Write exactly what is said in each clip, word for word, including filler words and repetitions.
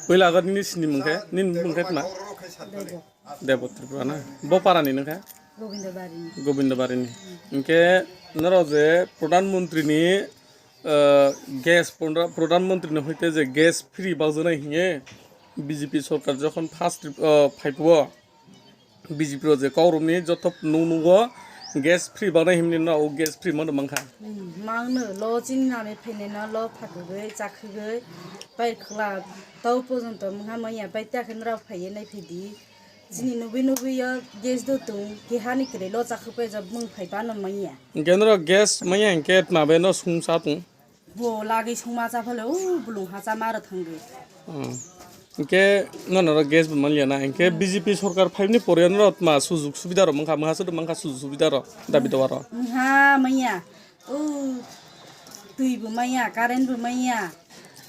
Puila agar nini sini mungkhe, nini mungkhe tma? Debo. Debo Tripura na? Bo para ni nungkha? Gobindo Barini. Gobindo Barini. Hingke noro je Pradhan Mantri ni, eh, gas, Pradhan, Pradhan Mantri ni hoite je gas free baujanai hinge B J P sorkar jokhon first trip, eh, phaipuo, B J P rok je kok romni joto nung nungo gas free bangnai himni no o gas free mano mankha. Hmm, mangno lo chini nani phainai no lo phakugwi chakhugwi pai khwla tau pojonto mungha manya pai ta khe nrao phaiye nai phidi. Chini nugwi nugwi yo gas do tung kehani kwrwi lo chakhuk pai jab mung phai bano manya. Hingke nrao gas manya hingke tma bai no sung sa tung? Bo lagwi sungma cha phale, o bulung ha cha maro thangwi. Hmm. Hingke nono gas bo manliya na, hingke B J P sorkar phaimni pore no tma sujug subida rok mankha, maha sodo mankha sujug subida rok, dabi dawa rok. Maha manya, o twi bo manya, current bo manya,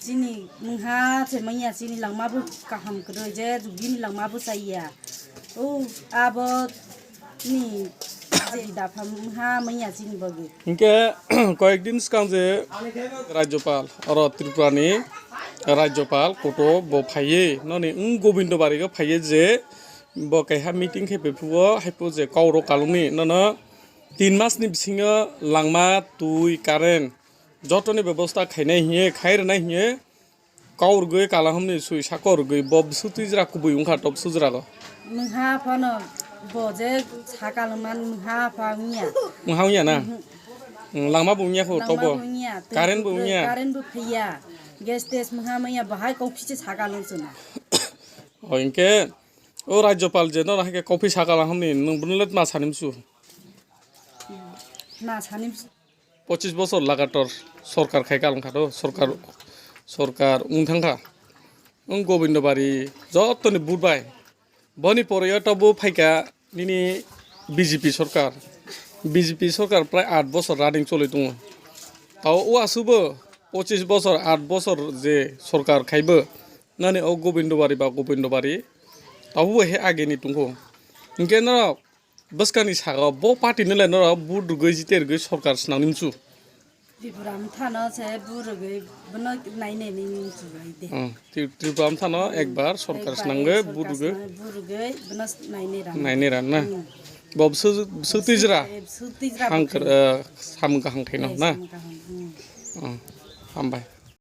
chini maha se manya, chini langma bo kaham kwrwi je, jugini langma bo chaya. O abo ni je dapha maha manya chini bagwi. Hingke koyekdin swkang je Rajyopal, oro Tripura ni Rajyopal koto bo phaiye, noni wng Gobindo Barigo phaiye je bo keha meeting khe bephuo, haipo je kok rok kalungni nono tin mas ni bisingo langma, twi, current jotoni bebosta khainai hiye, khai rwnai hiye, Kaurgwi kalahomni sui sakorgwi bo bwswk twijra kubui wngkha to bwswk jwrago. Mungha phano bo je sakal man mungha pha wngya. Mungha wngya na? Mhm. Mm, langma bo wngya kho to bo. Langma bo wngya, twi Current bo kwrwi, wngya. Current bo phiya. Gas tes mungha maya bahai kok phiche sakal wng chwna. O hinkhe o Rajyopal je no hai khe kok phi sakal hamni nwng bono let ma sani msu. Na sani msu. Pochis bosor lagator sorkar khai kalong kha do, sorkar, sorkar wng thang kha. Wng Gobindo Bari jotoni vote bai. Boni pore o tobo phaikha nini B J P sorkar. B J P sorkar prai aat bosor running choli tongo. Tao o asubo pochis bosor, aat bosor je sorkar khaibo, nani o Gobindo Bari ba Gobindo Bari, tabo he ageni tongkho. Hinkhe norok Bwskangni saka bo party ni le norok vote rwgwi jite rwgwi sorkar swnam ni mchu. Tripura mthano se vote rwgwi bono nainai ni mchu bai de. Hmm, Tri-, Tripura mthano ekbar sorkar swnamgwi vote rwgwi. Vote rwgwi bono nainai ran. Nainai ran na. Hmm. Bo bwswk, bwswk twijra. Bwswk twijra. Hang kar, eh, samung kaham khaino na. Samung kaham, hmm. Hmm, hambai.